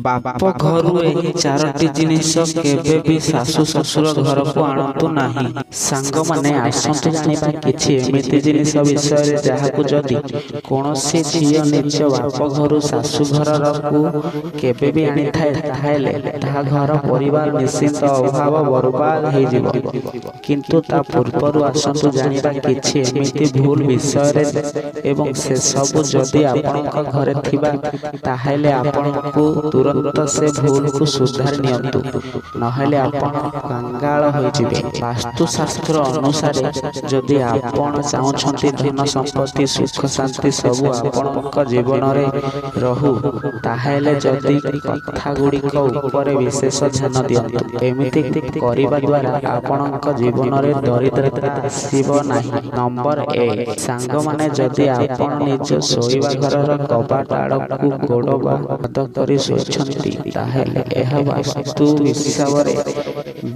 ବାପ ଘରୁ ଏହି ଚାରୋଟି ଜିନିଷ କେବେ ବି ଶାଶୁ ଶ୍ୱଶୁର ଘରକୁ ଆଣନ୍ତୁ ନାହିଁ। ସାଙ୍ଗମାନେ, ଆସନ୍ତୁ ଜାଣିବା କିଛି ଏମିତି ଜିନିଷ ବିଷୟରେ, ଯାହାକୁ ଯଦି କୌଣସି ଝିଅ ନିଜ ବାପ ଘରୁ ଶାଶୁ ଘରକୁ କେବେ ବି ଆଣିଥାଏ, ତାହେଲେ ତାହା ଘର ପରିବାର ନିଶ୍ଚିତ ଅଭାବ ବରବାଦ ହେଇଯିବ। କିନ୍ତୁ ତା ପୂର୍ବରୁ ଆସନ୍ତୁ ଜାଣିବା କିଛି ଏମିତି ଭୁଲ ବିଷୟରେ ଏବଂ ସେସବୁ ଯଦି ଆପଣଙ୍କ ଘରେ ଥିବା, ତାହେଲେ ଆପଣଙ୍କୁ ତୁରନ୍ତ ସେ ଭୁଲକୁ ସୁଧାରି ନିଅନ୍ତୁ, ନହେଲେ ଆପଣ କାଙ୍ଗାଳ ହୋଇଯିବେ। ବାସ୍ତୁଶାସ୍ତ୍ର ଅନୁସାରେ ଯଦି ଆପଣ ଚାହୁଁଛନ୍ତି ଧନ ସମ୍ପତ୍ତି, ସୁଖ ଶାନ୍ତି ସବୁ ଆପଣଙ୍କ ଜୀବନରେ ରହୁ, ତାହେଲେ ଯଦି କଥା ଗୁଡ଼ିକ ଉପରେ ବିଶେଷ ଧ୍ୟାନ ଦିଅନ୍ତୁ। ଏମିତି କରିବା ଦ୍ୱାରା ଆପଣଙ୍କ ଜୀବନରେ ଦରିଦ୍ରତା ଆସିବ ନାହିଁ। ନମ୍ବର 1, ସାଙ୍ଗମାନେ, ଯଦି ଆପଣ ନିଜ ଶୋଇବା ଘରର କବାଟ ଆଡ଼କୁ ଗୋଡ଼ ବା ପାଦ କରି ଶୋଇଛନ୍ତି, ତାହେଲେ ଏହା ବାସ୍ତୁ ହିସାବରେ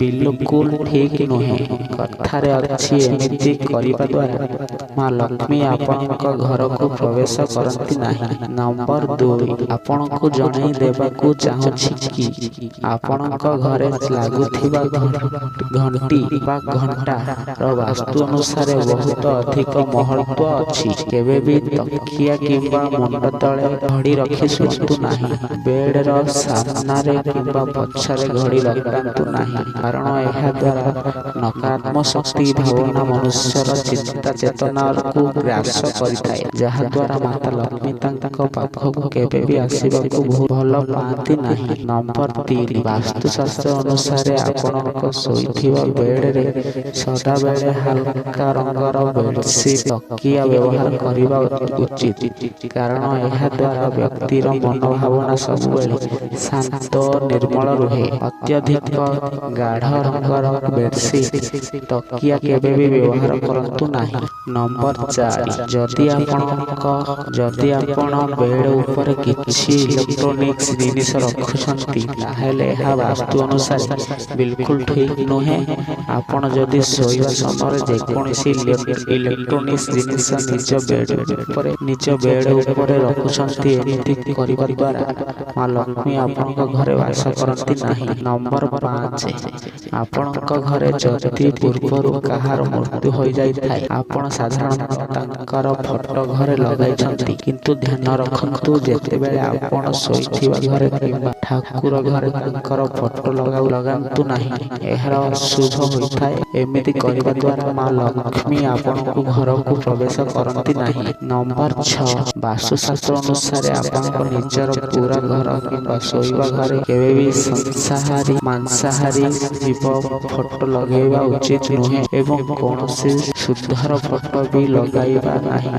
ବିଲକୁଲ ଠିକ ନୁହେଁ। କଥାରେ ଅଛି, ଏମିତି କରିବା ଦ୍ୱାରା ମା ଲକ୍ଷ୍ମୀ ଆପଣଙ୍କ ଘରକୁ ପ୍ରବେଶ କରନ୍ତି ନାହିଁ। ନମ୍ବର 2, ଆପଣଙ୍କୁ ଜଣାଇ ଦେବାକୁ ଚାହୁଁଛି କି ଆପଣଙ୍କ ଘରେ ଲାଗୁଥିବା ଘଣ୍ଟି ବା ଘଣ୍ଟା ର ବାସ୍ତୁ ଅନୁସାରେ ବହୁତ ଅଧିକ ମହତ୍ଵ ଅଛି। କେବେ ବି ତକିଆ କିମ୍ବା ମୁଣ୍ଡ ତଳେ ଘଡ଼ି ରଖି ଶୁଅନ୍ତୁ ନାହିଁ। ବେଡର ସାମ୍ନାରେ କିମ୍ବା ପଛରେ ଘଡ଼ି ଲଗାନ୍ତୁ ନାହିଁ, କାରଣ ଏହା ଦ୍ୱାରା ନକାରାତ୍ମକ ଶକ୍ତି ଭାବନା ମନୁଷ୍ୟର ଚିନ୍ତା ଚେତନାକୁ ଗ୍ରାସ କରିଥାଏ, ଯାହାଦ୍ୱାରା ମାତା ଲକ୍ଷ୍ମୀ ତାଙ୍କ ପାଖକୁ କେବେ ବି ଆସିବାକୁ ଭଲ ପାଆନ୍ତି ନାହିଁ। ନମ୍ବର 3, ବାସ୍ତୁଶାସ୍ତ୍ର ଅନୁସାରେ ଆପଣଙ୍କ ଶୋଇଥିବା ବେଡରେ ସଦାବେଳେ ହାଲକା ରଙ୍ଗର ବେଡସିଟ୍, ତକିଆ ବ୍ୟବହାର କରିବା ଉଚିତ, କାରଣ ଏହା ଦ୍ୱାରା ବ୍ୟକ୍ତିର ମନୋଭାବନା ସବୁବେଳେ ଶାନ୍ତ ନିର୍ମଳ ରୁହେ। ଅତ୍ୟଧିକ ଗାଢ଼ ରଙ୍ଗର ବେଡସିଟ୍, ତକିଆ କେବେ ବି ବ୍ୟବହାର କରନ୍ତୁ ନାହିଁ। ନମ୍ବର 4, ଯଦି ଆପଣ ବେଡ ଉପରେ କିଛି ଇଲେକ୍ଟ୍ରୋନିକ୍ସ ଜିନିଷ ରଖୁଛନ୍ତି, ତାହେଲେ ଏହା ବାସ୍ତୁ ଅନୁସାରେ ବିଲକୁଲ ଠିକ ନୁହେଁ। ଆପଣ ଯଦି ଶୋଇବା ସମୟରେ ଯେକୌଣସି ଇଲେକ୍ଟ୍ରୋନିକ୍ସ ଜିନିଷ ନିଜ ବେଡ ଉପରେ ରଖୁଛନ୍ତି, ଏମିତି କରିବା ଦ୍ୱାରା ମା ଲକ୍ଷ୍ମୀ ଆପଣଙ୍କ ଘରେ ବାସ କରନ୍ତି ନାହିଁ। ନମ୍ବର 5, ଆପଣଙ୍କ ଘରେ ଯଦି ପୂର୍ବରୁ କାହାର ମୃତ୍ୟୁ ହୋଇଯାଇଥାଏ, ଆପଣ ସାଧାରଣତଃ ତାଙ୍କର ଫଟୋ ଘରେ ଲଗାଇଛନ୍ତି। କିନ୍ତୁ ଧ୍ୟାନ ରଖନ୍ତୁ, ଯେତେବେଳେ ଆପଣ ଶୋଇଥିବା ଘରେ କିମ୍ବା ଠାକୁର ଘରେ ତାଙ୍କର ଫଟୋ ଲଗାନ୍ତୁ ନାହିଁ। ଏହାର ଅଶୁଭ ହୋଇଥାଏ। ଏମିତି କରିବା ଦ୍ୱାରା ମା ଲକ୍ଷ୍ମୀ ଆପଣଙ୍କୁ ଘରକୁ ପ୍ରବେଶ କରନ୍ତି ନାହିଁ। ନମ୍ବର 6, ବାସ୍ତୁଶାସ୍ତ୍ର ଅନୁସାରେ ଆପଣଙ୍କ ନିଜର ପୂରା ଘର କିମ୍ବା ଶୋଇବା ଘରେ କେବେ ବି ମାଂସାହାରୀ ଜୀବ ଫଟୋ ଲଗାଇବା ଉଚିତ ନୁହେଁ ଏବଂ କୌଣସି ଶୁଦ୍ରର ଫଟୋ ବି ଲଗାଇବା ନାହିଁ।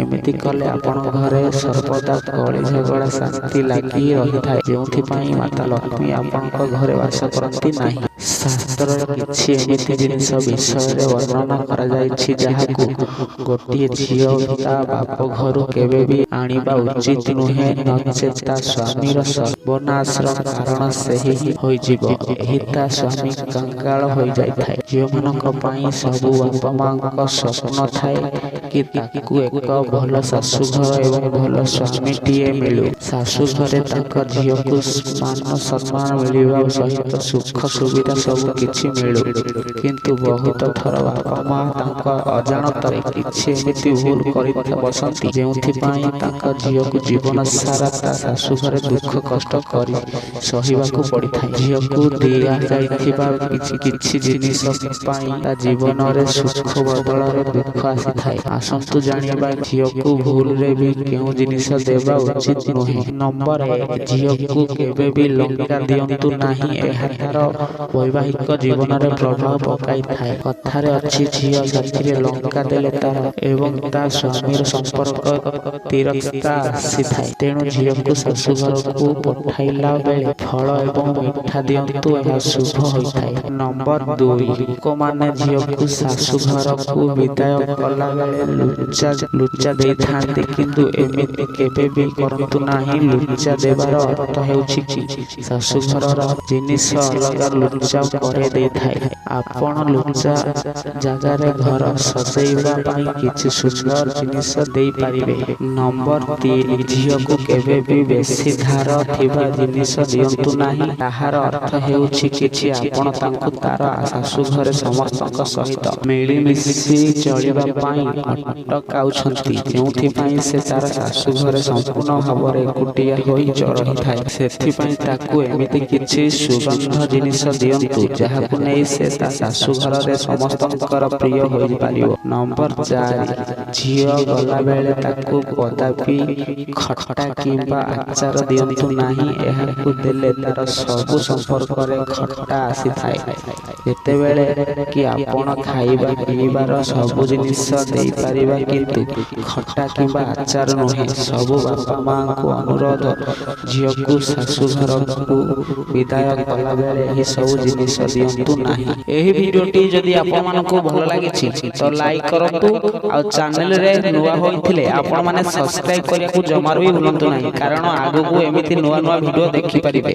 ଏମିତି କଲେ ଆପଣଙ୍କ ଘରେ ସର୍ବଦା କଳି ଝଗଡ଼ା ଅଶାନ୍ତି ଲାଗି ରହିଥାଏ, ଯେଉଁଥିପାଇଁ ମାତା ଲକ୍ଷ୍ମୀ ଆପଣଙ୍କ ଘରେ ବାସ କରନ୍ତି ନାହିଁ। ଶାସ୍ତ୍ରରେ କିଛି ଏମିତି ଜିନିଷ ବିଷୟରେ ବର୍ଣ୍ଣନା କରାଯାଇଛି, ଯାହାକୁ ଗୋଟିଏ ଝିଅ ତା ବାପ ଘରୁ କେବେ ବି ଆଣିବା ଉଚିତ ନୁହେଁ, ନଚେତ ତା ସ୍ୱାମୀର ସର୍ବନାଶର କାରଣ ସେହି ହିଁ ହୋଇଯିବ ଏହି ତା ସ୍ୱାମୀ କଙ୍ଗାଳ ହୋଇଯାଇଥାଏ। ଝିଅମାନଙ୍କ ପାଇଁ ସବୁ ବାପା ମାଙ୍କ ସ୍ୱପ୍ନ ଥାଏ କି ତାକୁ ଏକ ଭଲ ଶାଶୁଘର ଏବଂ ଭଲ ସ୍ୱାମୀଟିଏ ମିଳୁ। ଶାଶୁଘରେ ତାଙ୍କ ଝିଅକୁ ମାନ ସମ୍ମାନ ମିଳିବା ସହିତ ସୁଖ ସୁବିଧା ସବୁ କିଛି ମିଳୁ। କିନ୍ତୁ ବହୁତ ଥର ବାପା ମା ତାଙ୍କ ଅଜାଣତରେ କିଛି ଏମିତି ଭୁଲ କରି ବସନ୍ତି, ଯେଉଁଥିପାଇଁ ତାଙ୍କ ଝିଅକୁ ଜୀବନ ସାରା ତା ଶାଶୁଘରେ ଦୁଃଖ କଷ୍ଟ କରି ସହିବାକୁ ପଡ଼ିଥାଏ। ଝିଅକୁ ଦିଆଯାଇଥିବା କିଛି କିଛି ଜିନିଷ ପାଇଁ ତା ଜୀବନରେ ସୁଖ ବଦଳରେ ଦୁଃଖ ଆସିଥାଏ। ଆସନ୍ତୁ ଜାଣିବା ଝିଅକୁ ଭୁଲରେ ବି କେଉଁ ଜିନିଷ ଦେବା ଉଚିତ ନୁହେଁ। ନମ୍ବର 1, ଝିଅକୁ କେବେ ବି ଲଙ୍କା ଦିଅନ୍ତୁ ନାହିଁ। ଏହା ତାର ବୈବାହିକ ଜୀବନରେ ପ୍ରଭାବ ପକାଇଥାଏ। କଥାରେ ଅଛି, ଝିଅ ସାଥିରେ ଲଙ୍କା ଦେଲେ ତାର ଏବଂ ତା ସ୍ୱାମୀର ସମ୍ପର୍କ ତିକ୍ତତା ଆସିଥାଏ। ତେଣୁ ଝିଅକୁ ଶାଶୁଘରକୁ ପଠାଇଲା ବେଳେ ଫଳ ଏବଂ ମିଠା ଦିଅନ୍ତୁ, ଏହା ଶୁଭ ହୋଇଥାଏ। ନମ୍ବର 2, ଲୋକମାନେ ଝିଅକୁ ଶାଶୁଘରକୁ ବିଦାୟ କଲା ବେଳେ ଲୁଚା ଦେଇଥାନ୍ତି। କିନ୍ତୁ ଏମିତି କେବେ ବି କରନ୍ତୁ ନାହିଁ। ଲୁଚା ଦେବାର ଅର୍ଥ ହେଉଛି କି ଶାଶୁଘରର ଜିନିଷ ଅଲଗା ଲୁଚାଇ ଲୁଚା କରେଇ ଦେଇଥାଏ। ଆପଣ ଲୁଚା ଜାଗାରେ ଘର ସଜେଇବା ପାଇଁ କିଛି ସୁନ୍ଦର ଜିନିଷ ଦେଇପାରିବେ। ନମ୍ବର 3, ଝିଅକୁ କେବେ ବି ବେଶୀ ଧାର ଥିବା ଜିନିଷ ଦିଅନ୍ତୁ ନାହିଁ। ତାହାର ଅର୍ଥ ହେଉଛି କିଛି ଆପଣ ତାଙ୍କୁ ତାର ଶାଶୁଘରେ ସମସ୍ତଙ୍କ ସହିତ ମିଳିମିଶି ଚଳିବା ପାଇଁ ଅଟକାଉଛନ୍ତି, ଯେଉଁଥିପାଇଁ ସେ ତାର ଶାଶୁଘରେ ସମ୍ପୂର୍ଣ୍ଣ ଭାବରେ ଏକୁଟିଆ ହୋଇ ରହିଥାଏ। ସେଥିପାଇଁ ତାକୁ ଏମିତି କିଛି ସୁଗନ୍ଧ ଜିନିଷ ଦିଅନ୍ତୁ, ଯାହାକୁ ନେଇ ସେ ତା ଶାଶୁଘରରେ ସମସ୍ତଙ୍କର ପ୍ରିୟ ହୋଇପାରିବ। ନମ୍ବର 4, ଝିଅ ଗଲାବେଳେ ତାକୁ କଦାପି ଖଟା କିମ୍ବା ଆଚାର ଦିଅନ୍ତୁ ନାହିଁ। ଏହାକୁ ଦେଲେ ତାର ସବୁ ସମ୍ପର୍କରେ ଖଟା ଆସିଥାଏ। ଯେତେବେଳେ କି ଆପଣ ଖାଇବା ପିଇବାର ସବୁ ଜିନିଷ ଦେଇପାରିବା, କିନ୍ତୁ ଖଟା କିମ୍ବା ଆଚାର ନୁହେଁ। ସବୁ ବାପା ମାଙ୍କୁ ଅନୁରୋଧ, ଝିଅକୁ ଶାଶୁଘରକୁ ବିଦାୟ କଲାବେଳେ ଏହି ସବୁ ଜିନିଷ ଦିଅନ୍ତୁ ନାହିଁ। ଏହି ଭିଡ଼ିଓଟି ଯଦି ଆପଣମାନଙ୍କୁ ଭଲ ଲାଗିଛି ତ ଲାଇକ୍ କରନ୍ତୁ, ଆଉ ଚ୍ୟାନେଲରେ ନୂଆ ହୋଇଥିଲେ ଆପଣମାନେ ସବସ୍କ୍ରାଇବ୍ କରିବାକୁ ଜମାରୁ ବି ଭୁଲନ୍ତୁ ନାହିଁ, କାରଣ ଆଗକୁ ଏମିତି ନୂଆ ନୂଆ ଭିଡ଼ିଓ ଦେଖିପାରିବେ।